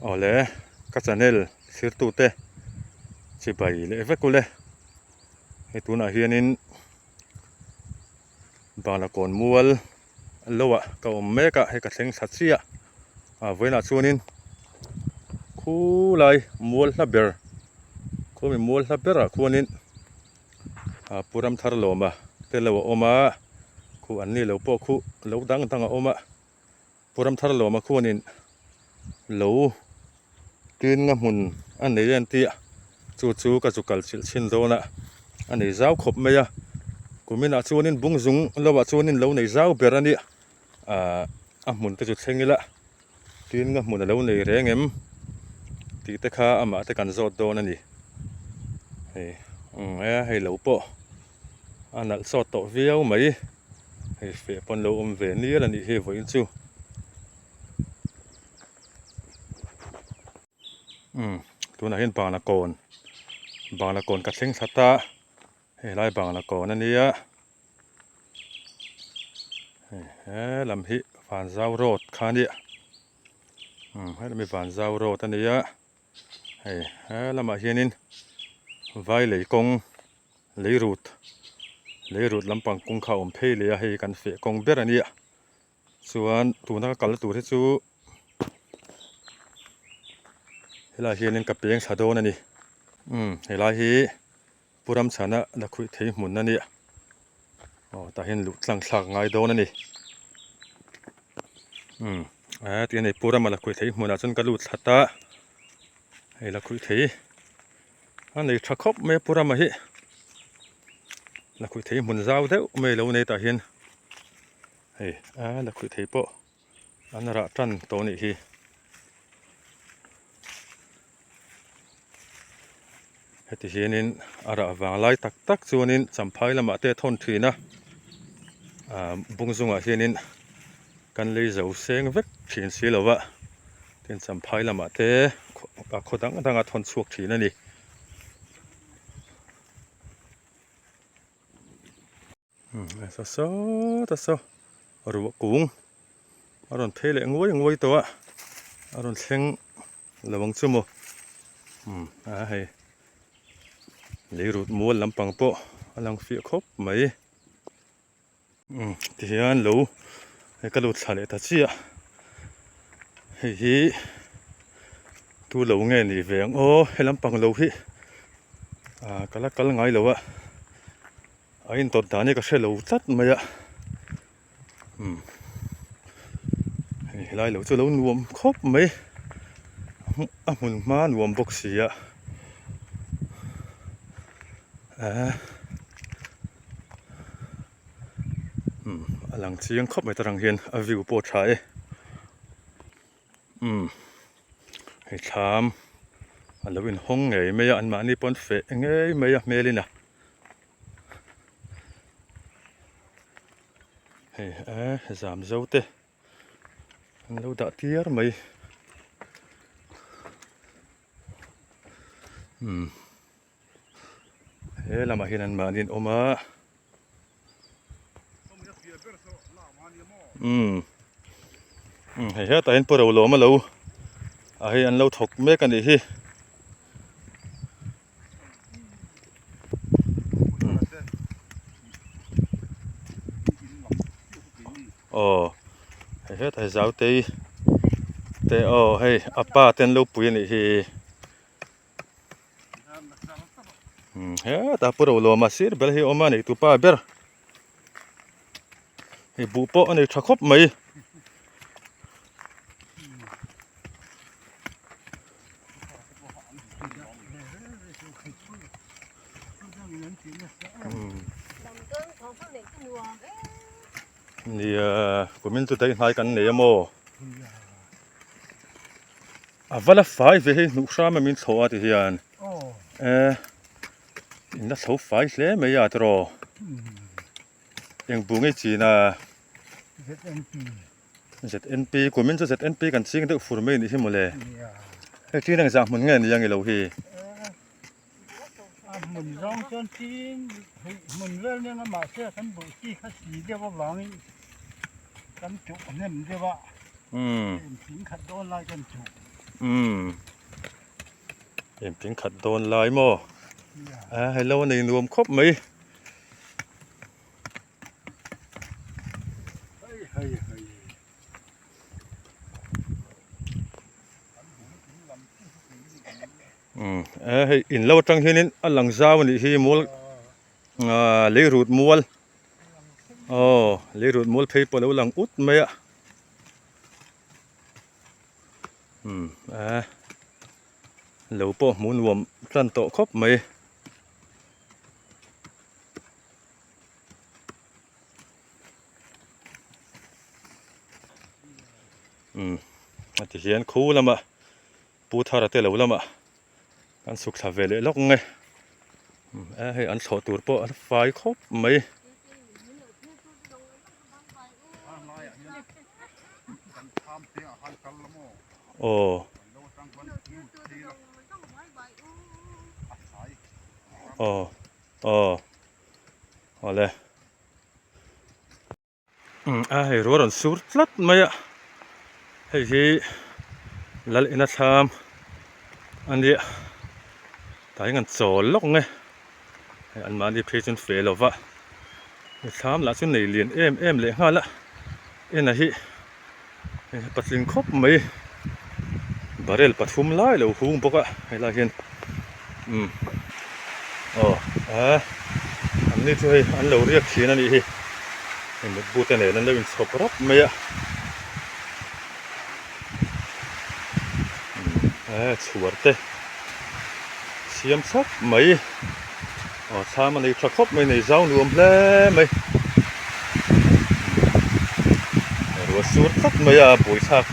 Awle ka channel thirtute chibai leh vek ule hei tunah hianin Bangla kawn mual lo ah ka awm mek a hei ka thleng thla chiah a vawiinah chuanin khulai mual hla ber khawmi mual hla berah khuanin ah Pu Ramtharlawma te lo a awm a khuh an ni lo pawh khuh lo dang dang a awm a. Pu Ramtharlawma khuanin lo tin nga hmun a nei a tia chu chu ka zu kal chilh chhin dawn a a nei zau khawp mai a kuminah chuanin bung zung lohah chuanin lo nei zau ber a nia ahh a hmun te chu thleng ila tin nga hmun a lo nei reng em tih te kha amah te kan zawt dawn a ni hei umm hei lo pawh. A nalh sawt tawh viau mai hei feh pawn lo awm ve nial a nih hi vawiin chu umm tunah hian bangla kawn bangla kawn ka thleng thla ta helai bangla kawn a nia hei he lam hi vanzau road kha a nia umm helam hi vanzau road a nia hei he lamah hianin vai lei kawng. Lei rut lei rut lampang kawng kha a awm phei leh a hei kan feh kawng ber a nia chuan tuna ka kalna tur hi chu helaiah hianin ka peng thla dawn a ni umm helai hi Pu Ramchhana lakhuih thei hmun a nia aw tah hian luh tlang thlak a ngai dawn a ni umm a ti a ni Pu Rama lakhuih thei hmunah chuan ka lut thla ta hei lakhuih thei. A nei tha khawp mai a pu rama hi lakhuih thei hmun zau deuh mai lo nei tah hian hei a lakhuih thei pawh an rah tan tawh a nih hi. Heti hianin a rah vang lai tak tak chuanin champhai lamah te a thawn thin a ah bung zungah hianin kan lei zo seng vek thin si lo va tin champhai lamah te a khaw dang dang a thawn chhuak thin a ni. Saw sawt a saw ruah kung a rawn phei leh nguai nguai tawh a a rawn thleng lo ang chu maw a hei lei rut mual lampang pawh a lang fiah khawp mai. Umm tihian lo hei ka lut thla leh ta chiah hei hi tu lo nge ni ve ang aw he lampang lo hi ah ka la kal ngai lo a a intawt dan hi ka hre lo tlat mai a umm hei helai lo chu a lo nuam khawp mai a hmun hma nuam bawk si a eh. Umm a lang chiang khawp mai ta rang hian a view pawh a tha e umm hei thlam a lo inhawng ngei mai a anmahni pawh an feh ngei mai a hmel in a hei e zam zo te an lo dah tir mai umm. He lamah hian an mahni an awm a umm umm hei hetah hian pu Rolawma lo a hei an lo thawk mek a nih hi aw hei hetah hi Zautei te aw hei a pa te an lo pui a nih hi. Hetah pu Rolawma sir ber hi a awm a neih tupa ber hei buh pawh a nei tha khawp mai. Nia kumin chu daih hnai kan nei a maw. A va la fai ve hei hnuh hram a min chho a ti hian e in la chho fai hle mai a tiraw eng bu ngei chin a ZNP kumin chu ZNP kan ching deuh fur mai anih hi mawle hei chin engzah hmun nge ni ang ilo hi. A hmun zawng chuan chin hmun vel nen a mahse kan buh chi kha si deuh avangin. Kan chuh hnem deuh a, engping khat dawn lai kan chuh. Umm engping khat dawn lai maw? A hello a nei nuam khawp mai. Hei hei hei. Umm hei in lo atang hianin a lang zau a nih hi mual ah lei rut mual aw lei rut mual phei pawh a lo lang ut mai a umm a lo pawh hmuh nuam tan tawh khawp mai. Umm a ti hian khu lamah Pu Thara te lo lamah an chhuk thla ve leh lawk nge a hei an thlawh tur pawh a fai khawp mai. Aw aw aw awle. A hei rual rawn sur tlat mai a hei hi lal ina thlam a nia tah hian kan chawl lawk nge hei an mahni phei chuan fe lo va thlam lah chu nei lian em em leh nghal a ena hi patling khawp mai barrel pathum lai lo hung bawk a helai hian umm aw a an ni chu hei an lo riak thin a nih hi hei mutbu te nen an lo inchhawp rap mai a umm a chhuar te siam thlap mai aw thlam a nei tha khawp mai nei zau nuam hle mai ruah sur tlat mai a buaithlak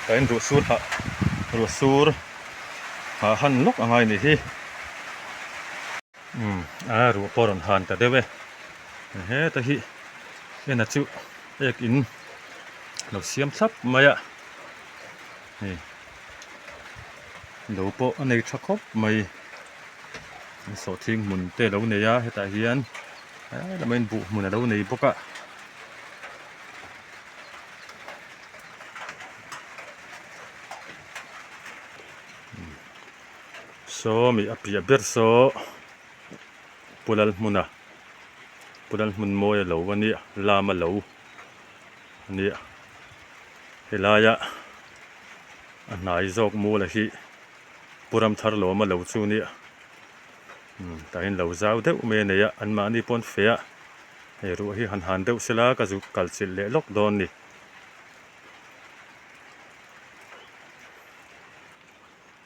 ka in ruah sur hah ruah sur hah han lawk a ngai a nih hi umm a ruah pawh a rawn han ta deuh e heta hi en a chu ek in lo siam thlap mai a hei. Lo pawh a nei tha khawp mai sawhthing hmun te a lo nei a hetah hian helama in buh hmun a lo nei bawk a. Saw mi a piah ber saw Pu Lalhmuna Pu Lalhmun mawi a lo a nia lam a lo a nia helaia. A hnai zawk mual a hi Pu Ramthar lawm a lo chu nia umm tah hian lo zau deuh mai a nei a anmahni pawn feh a hei ruah hi han han deuh sela ka zuk kal chilh leh lawk dawn ni.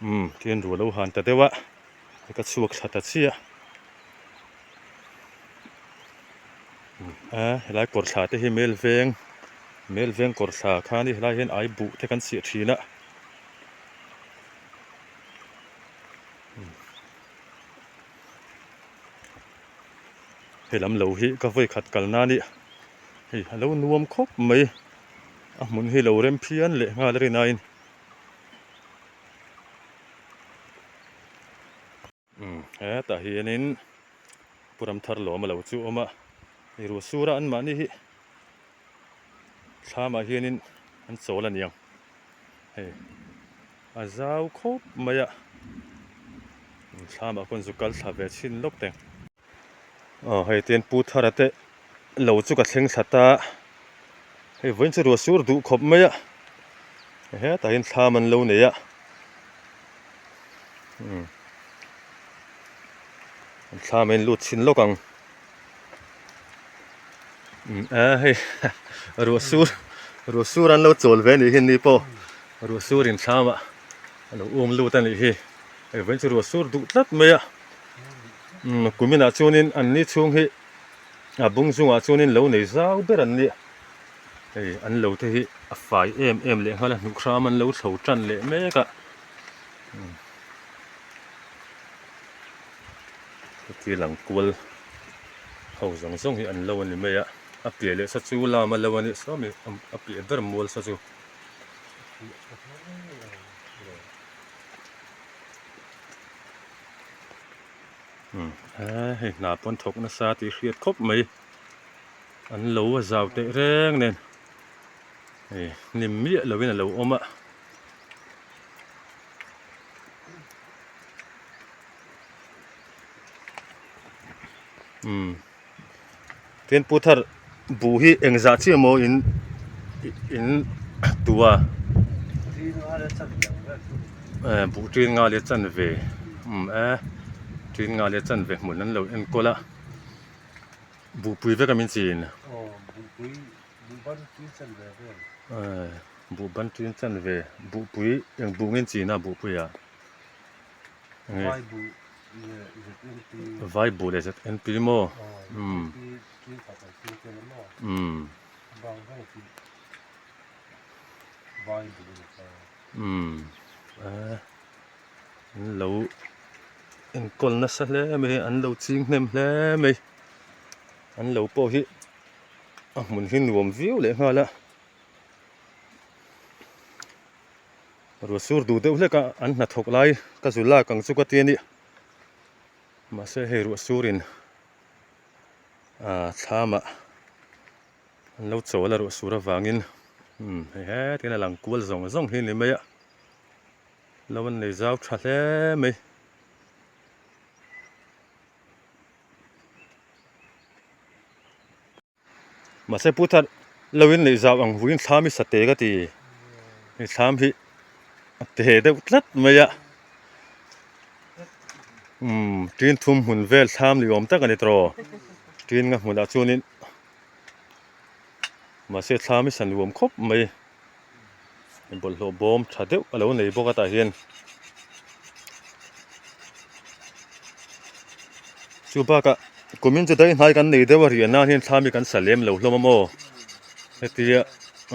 Umm tihian ruah lo han ta deuh a ka chhuak thla ta chiah a helai kawr thla te hi mel veng mel veng kawr thla kha ni helai hian ai buh te kan chiah thin a he lam lo hi ka vawi khat kal na a nia hei a lo nuam khawp mai a hmun hi lo rem phian leh nghal a rinaiin. Umm hetah hianin Pu Ramthar lawm a lo chu awm a hei ruah sur a anmahni hi thlamah hianin an chawl a niang hei a zau khawp mai a thlamah khawn zu kal thla ve chhin lawk teng. Aw hei tian Pu Thara te lo chu ka thleng thla ta hei vawiin chu ruah sur duh khawp mai a hetah hian thlam an lo nei a umm an thlam a in lut chhin lawk ang umm a hei ruah sur ruah sur an lo chawl ve a nih hi ni pawh ruah sur in thlam ah a lo um lut a nih hi hei vawiin chu ruah sur duh tlat mai a. Umm kuminah chuanin an ni chhung hi a bung zungah chuanin lo nei zau ber an nia hei an lo te hi a fai em em leh nghal a hnuk hram an lo thlo tan leh mek a heti lang kual ho zawng zawng hi an lo a ni mai a a piah leh sa chu lam a lo a nih saw mi a piah ber mual sa chu. Umm hei hna pawn thawk nasa tih hriat khawp mai an lo a zau teh reng nen. Hei hnim miah lovin a lo awm a. Umm tin pu thar buh hi engzah chiah maw in in tua buh ṭin nga leh chanve umm e ṭin nga leh chanve hmun an lo enkawl a buhpui vek a min chin. Buh ban ṭin chanve buhpui eng buh nge in chin a buhpui ah. Vai buh leh ZNP. Vai buh leh ZNP maw? Umm. Umm. Vai buh leh ta. Umm. An lo enkawl nasa hle mai an lo ching hnem hle mai. An lo pawh hi a hmun hi nuam viau leh nghal a. Ruah sur duh deuh hlek a an hnathawk lai ka zu lak ang chu ka ti a ni mahse hei ruah surin ah thlamah an lo chawl a ruah sur avangin umm hei hetin a lang kual zawng zawng hi a ni mai a lo an nei zau tha hle mai. Mahse pu thar lo in neih zau ang vuiin thlam hi sa te ka ti hei thlam hi a te deuh tlat mai a umm tin thum hmun vel thlam ni awm tak a ni tawh tin nga hmunah chuanin mahse thlam hi sa nuam khawp mai bawlhhlawh bawm tha deuh a lo nei bawk a tah hian chu bakah kumin chu daih hnai kan nei deuh a riah nan hian thlam hi kan sa lem lo hlawm a maw hetia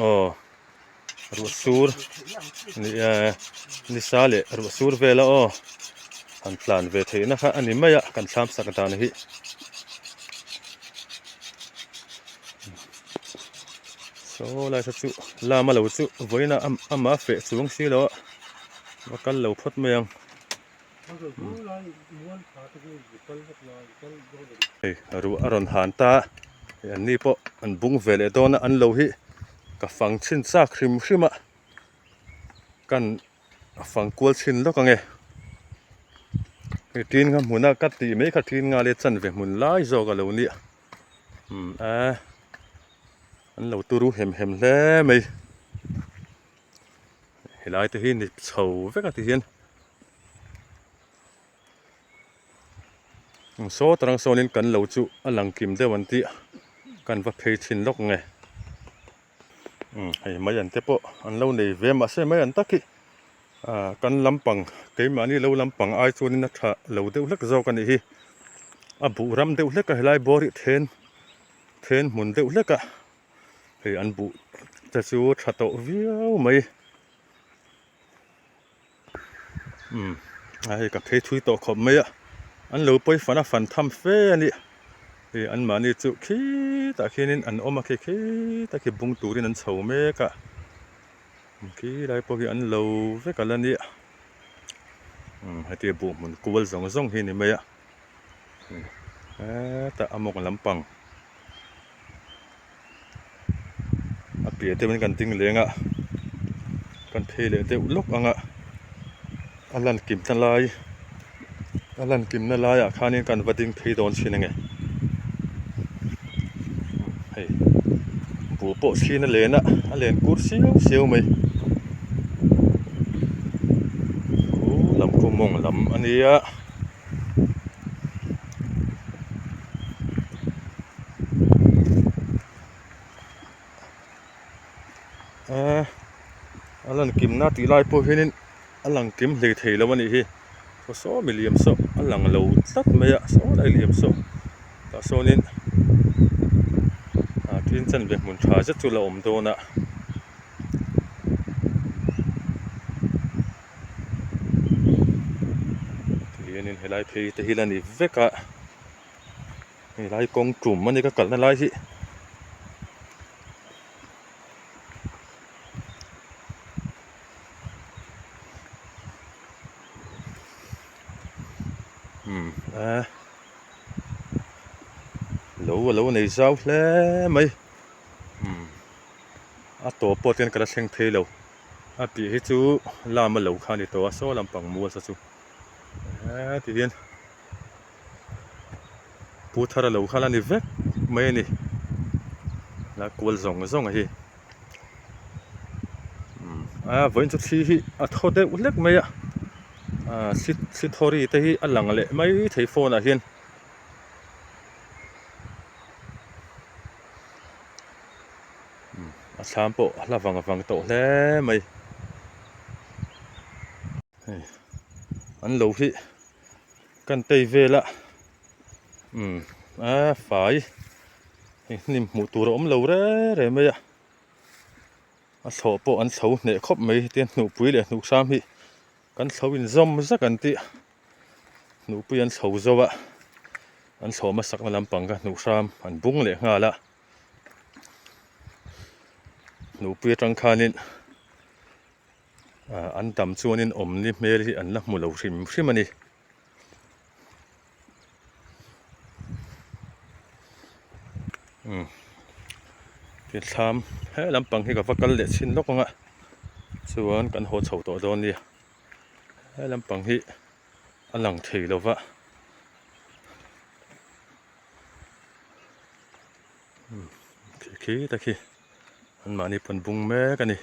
aw ruah sur ni eh nisa leh ruah sur vel a aw han tlan ve theihna kha a ni mai a kan thlam sak dan hi. Saw lai kha chu lama lo chu vawiin a amah feh chuang si lo a va kal lo phawt mai ang hei ruah a rawn han ta a hei an ni pawh an bung ve leh dawn a an lo hi ka fang chhin chak hrim hrim a kan a fang kual chhin lawk ang e hei tin kha hmun a ka tih mai kha tin nga leh chanve hmun lai zawk a lo nia. Umm a an lo turu hem hem hle mai helai te hi ni chho vek a ti hian saw tarang sawnin kan lo chu a lang kim deuh an tih kan va phei thin lawk nge umm hei mai an te pawh an lo nei ve mahse mai an tak hi ah kan lampang keimahni lo lampang ai chuanin a tha lo deuh hlek zawk a nih hi a buh ram deuh hlek a helai bawr hi then then hmun deuh hlek a hei an buh te chu tha tawh viau mai umm a hei ka phei thui tawh khawp mai a an lo pawi fan a fan tham fe a ni hei anmahni chu khitah khianin an awm a khi khitah khi bung turin an chho mek a. Khi lai pawh hi an lo vek a la nia umm heti buh hmun kual zawng zawng hi a ni mai a hetah a mawng lampang a piah deuhin kan ding leng a kan phei leh deuh lawk ang a a lan kim na lai a lan kim na laiah khanin kan va ding phei dawn thin ange hei buh pawh thliin a len a a len kur siau siau mai khu lam khu mawng lam a nia. Ehh a lan kimna tih lai pawh hianin a lang kim hlei thei lo a nih hi saw saw mi liam saw a lang lo tlat mai a saw lai liam saw tah sawnin ah tin chanve hmun tha zet chu la awm dawn a. Tihianin helai phei te hi la ni vek a helai kawng tum a ni ka kalna lai hi. Umm a lo a lo nei zau hle mai umm A tawp pawh chuan ka la thleng phei lo. A piah hi chu lama lo kha a ni tawh a, saw lampang mual saw chu heti hian Pu Thara lo kha la ni vek mai a ni. La kual zawng zawng a hi. A vawiin chu thli hi a thaw deuh hlek mai a, thli thli thaw ri te hi a lang leh mai thei phone ah hian. A thlam pawh a hla vang vang tawh hle mai. Hei an lo hi kan tei vel a umm a fai hei hnim hmuh tur a awm lo re re mai a a thlawh pawh an thlo hneh khawp mai hetiang hnuhpui leh hnuh hram hi kan thlo inzawm zak an tih hnuhpui an thlo zo a an thlawh hmasakna lampang kha hnuh hram an bung leh nghal a. Hnuhpui atang khanin ah an tam chuanin awmni hmel hi an la hmu lo hrim hrim a ni. Umm thlam he lampang hi ka va kal leh chhin lawk ang a chuan kan haw chho tawh dawn nia he lampang hi a lang thei lo va. Khi khi ta khi an mahni pawn bung mek a ni.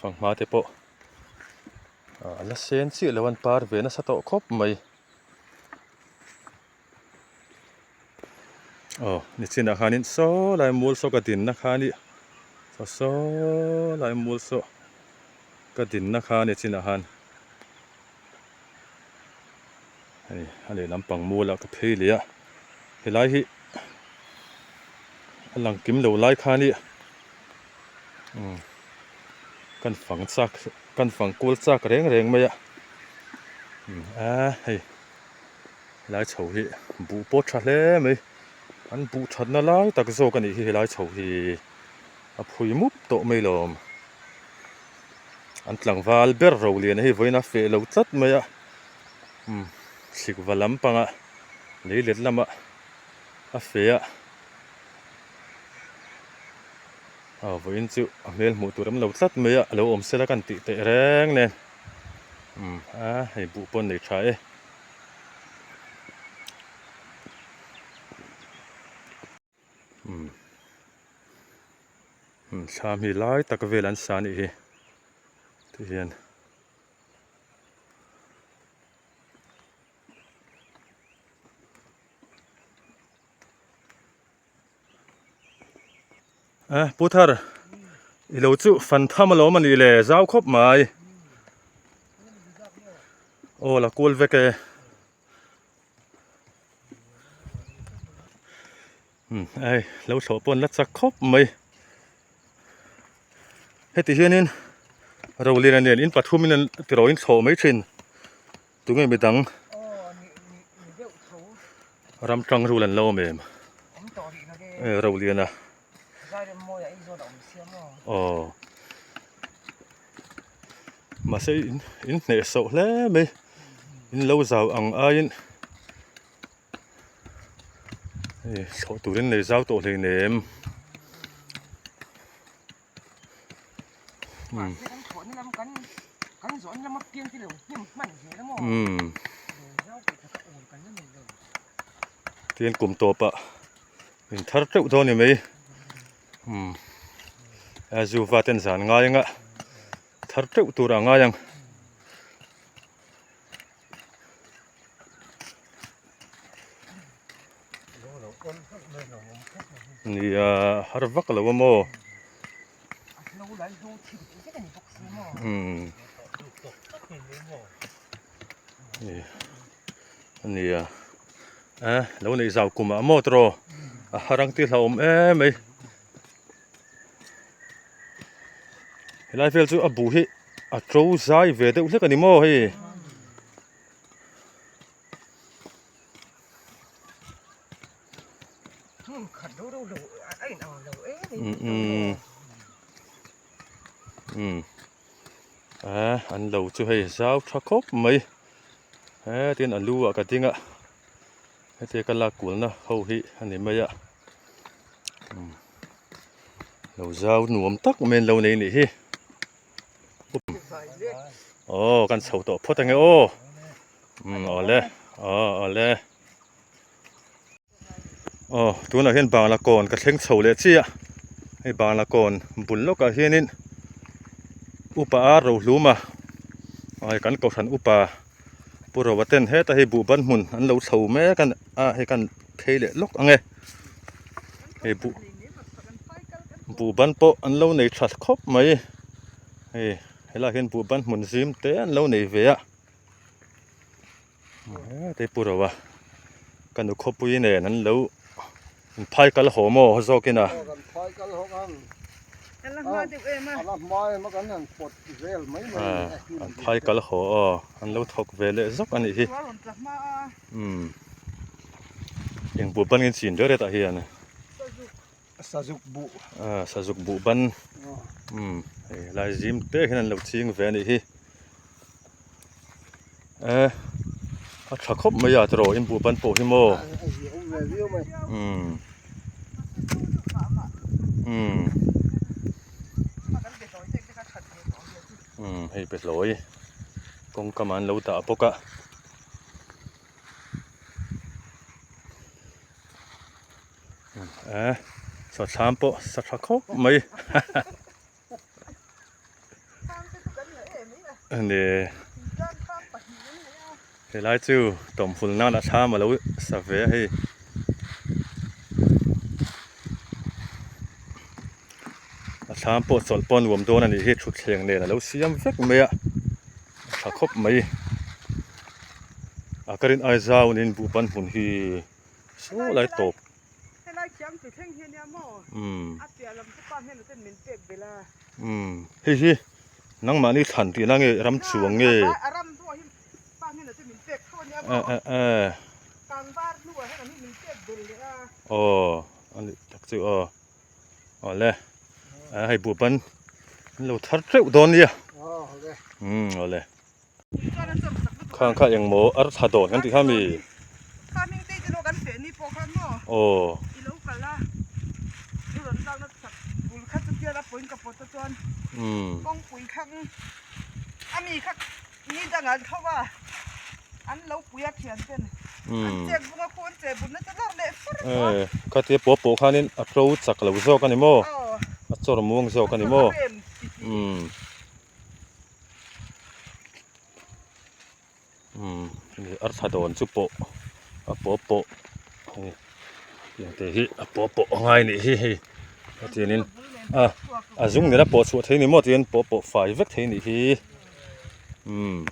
Fanghma te pawh a la sen chiah lo an par ve nasa tawh khawp mai. Aw nichinah khanin saw lai mual saw ka dinna kha a ni saw saw lai mual saw ka dinna kha a ni chinah khan hei a lehlam pang mualah ka phei leh a helai hi a lang kim lo lai kha a ni umm kan fang chak kan fang kual chak reng reng mai a umm a hei. Helai chho hi buh pawh tha hle mai an buh thatna lai tak zawk a nih hi helai chho hi a phui mup tawh mai lawm an tlangval ber ro lian hi vawiin a feh lo tlat mai a umm thlik va lampanga lei let lama a feh a aw vawiin chu a hmel hmuh tur awm lo tlat mai a lo awm sela kan tih teh reng nen umm a hei buh pawh an nei tha e. Umm thlam hi lai tak vel an sa anih hi ti hian a pu thar i lo chu fan tham alawm a nih le zau khawp mai aw la kual vek e umm ai lo thlawh pawh an la chak khawp mai heti hianin roliana nen in pathumin an tiraw in thlawh mai thin. Tunge midang ram tang rul an lo awm em? E Roliana. Aw. Mahse in in hneh soh hle mai. In lo zau ang aiin hei thlawh turin nei zau tawh hleinem. Tin kum tawpah in thar teuh dawn ni mai umm a zuva ten zan ngai anga thar teuh tur a ngai ang. Nia har vak lo a maw umm nia a lo neih zau kum ah maw tawh a har ang tih hlauhawm em mai helai vel chu a buh hi a to zai ve deuh hlek a ni maw hei. A an lo chu hei zau tha khawp mai hetin a lu ah ka ding a Hetia ka lak kulna ho hi a ni mai a umm lo zau nuam tak mai an lo nei nih hi aw kan chho tawh phawt ange aw umm awle aw awle aw tunah hian bangla kawn ka thleng chho leh chiah hei bangla kawn bul lawkah hianin upa a rohlum a hei kan kohhran upa. Pu Rova ten heta hei buhban hmun an lo chho mek a a hei kan phei leh lawk ang e hei buh buhban pawh an lo nei tha khawp mai hei helaiah hian buhban hmun zim te an lo nei ve a hetah hi Pu Rova ka nu khawpui nen an lo Phai kal haw maw zawkin a? Aw kan phai kal hawk ang. A la hma deuh em a. A la hma em a kan han pawt vel mai mai a ni e. An phai kal haw aw an lo thawk ve leh zawk a nih hi. A rawn tla hma a. Umm eng buh ban in chin reuh reuh tah hian. Sazuk. Sazuk buh. Aw sazuk buh ban. Umm hei helai zim te hian an lo ching ve a nih hi. Eh a tha khawp mai a tiraw in buh ban pawh hi maw umm umm umm hei behlawi kawngka mah an lo dah bawk a eh sawthlam pawh sa tha khawp mai. Ani helai chu tawmhul nan a thlam alo sa ve a hei a thlam pawh chawlh pawh a nuam dawn a nih hi thutthleng nen alo siam vek mai a a tha khawp mai a ka rin Aizawl in buhban hmun hi saw lai tawp. Helai thiam chu thleng hi ania maw? A piah lam chu pa hnenah ten min pek belh a. Umm hei hi nangmahni thlan tihna nge ram chuang nge? A ram hnuah hi pa hnenah ten min pek tho ania maw? Kangvar hnuah hian an hi min pek belh leh a. Aw a nih tak chu aw. Awle hei buhban an lo thar teuh dawn nia. Umm awle. Khang kha engmaw ar thla dawn kan tih kha mi? Aw. Umm. Umm. Ee khatia pawh pawh khanin a to chak lo zawk a ni maw? A chawr muang zawk a ni maw? Umm. Umm ar thla dawn chu pawh a pawh pawh hei tiang te hi a pawh pawh a ngai nih hi hei hetiangin a a zung nena pawh chhuah thei ni maw tihian pawh pawh fai vek thei nih hi umm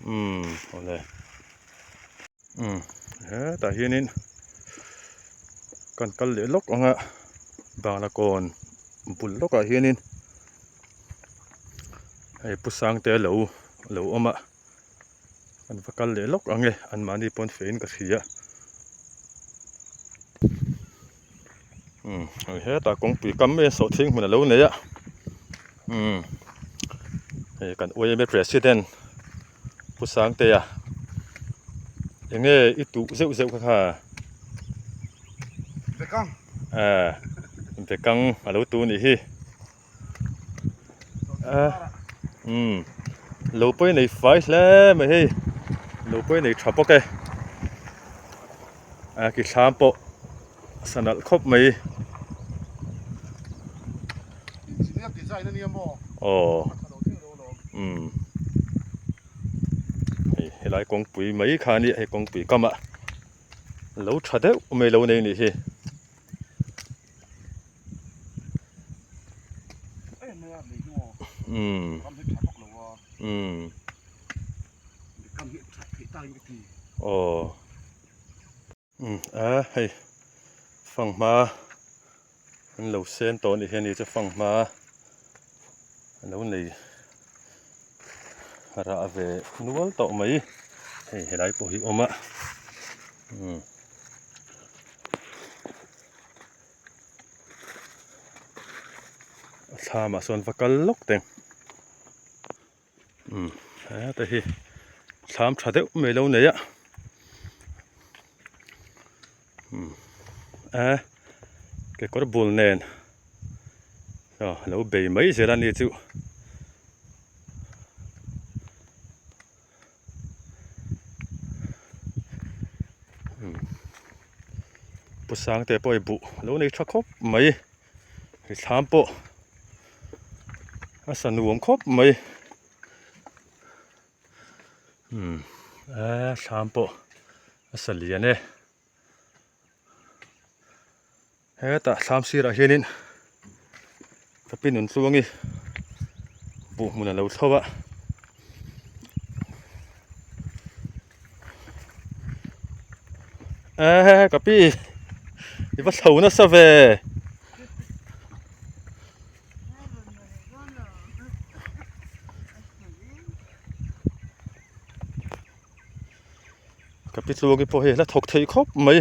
umm awle umm hetah hianin kan kal leh lawk ang a bangla kawn bul lawkah hianin hei pu sangte lo lo awm a kan va kal leh lawk ang e anmahni pawn feiin ka hria umm hei hetah kawngpui kam mai a sawhthing hmun a lo nei a umm hei kan yma president. Pu Sangtea enge i tuh zeuh zeuh kha kha Bekang ah bekang a lo tuh nih hi a umm lo pawh i nei fai hle mai hei lo pawh i nei tha bawk e a ki thlam pawh sa nalh khawp mai Engineer design a nia maw? Aw umm hei helai kawngpui mai kha a nia hei kawngpui kam ah lo tha deuh mai lo nei a nih hi. Umm umm aw. Umm a hei fanghma an lo sen tawh anih hian ni chu fanghma a lo nei rah ve nual tawh mai hei helai pawh hi a awm a umm. A thlamah sawn va kal lawk teng. Umm heta hi. Thlam tha deuh mai lo nei a a kekawr bul nen aw lo bei mai zel a ni chu. Pu Sangte pawh i buh lo nei tha khawp mai i thlam pawh a sa nuam khawp mai. Umm a thlam pawh a sa lian e hetah thlam sirah hianin ka pi nun tluangi buh hmun a lo thlo a e ka pi i va thlo nasa ve. Ka pi tluangi pawh hei la thawk thei khawp mai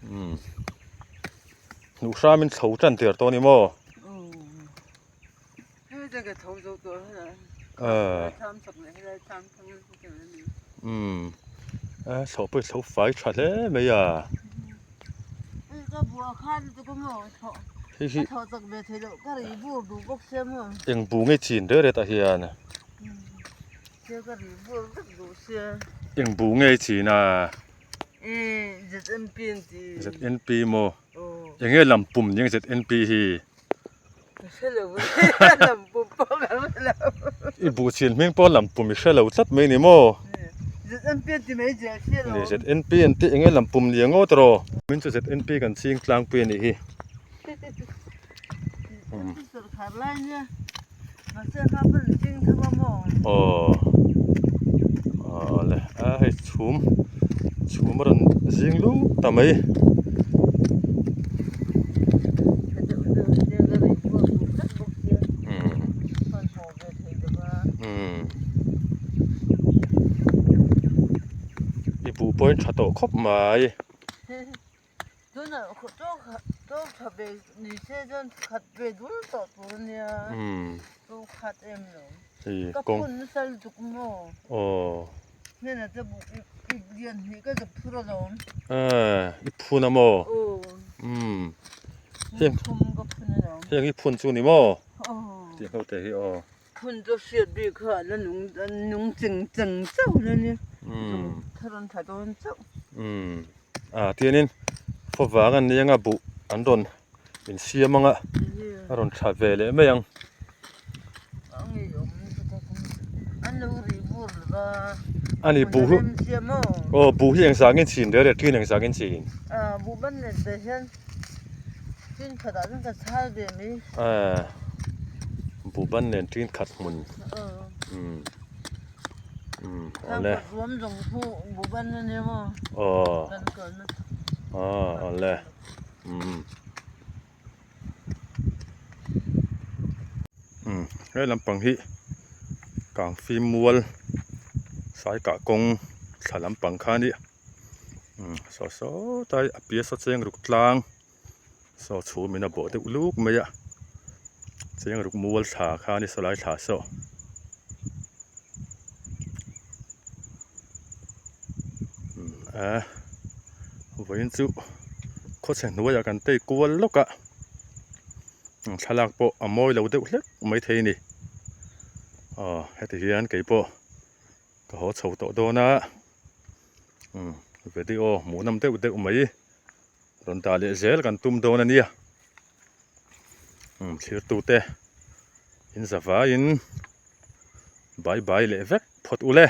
umm hnuh hramin chho tan der tawh a ni maw umm a thlawh pawh hi tho fai tha hle mai a. Hei hi eng bu nge chin reh reh tah hian eng bu nge chin a ZNP maw eng nge lam pum nia ZNP hi I buh chin hming pawh lam pum i hre lo tlat mai ni maw? Ni ZNP an tih enge lam pum ni ang aw tawh rawh. Min chu ZNP kan ching tlangpui a nih hi. Aw awle a hei chhum chhum a rawn zing lung ta mai. I buh pawhin tha tawh khawp mai. Hei kawng aw i phun a maw umm heng i phun chu ni maw tih ho te hi aw. Umm ah tianin favang an nia nga buh an rawn insiam anga a rawn tha ve leh mai ang. Ani buh hi aw buh hi engzah nge chin reh reh ṭin engzah nge chin. Buh ban nen ṭin khat hmun umm. Umm awle aw aw awle umm umm he lampang hi kangfim mual sai kah kawng thla lampang kha a ni umm saw sawtai a piasa cheng ruk tlang. Saw chhum in a bawh deuh luk mai a cheng ruk mual thla kha a ni saw lai thla saw a vawiin chu khawchhe hnuaiah kan tei kual lawk a thlalak pawh a mawi lo deuh hlek mai thei a ni aw heti hian keipawh ka haw chho tawh dawn a video hmuhnawm deuh deuh mai. Rawn dah leh zel kan tum dawn a nia. Umm thirtute in zavaiin bye bye leh vek phawt ule.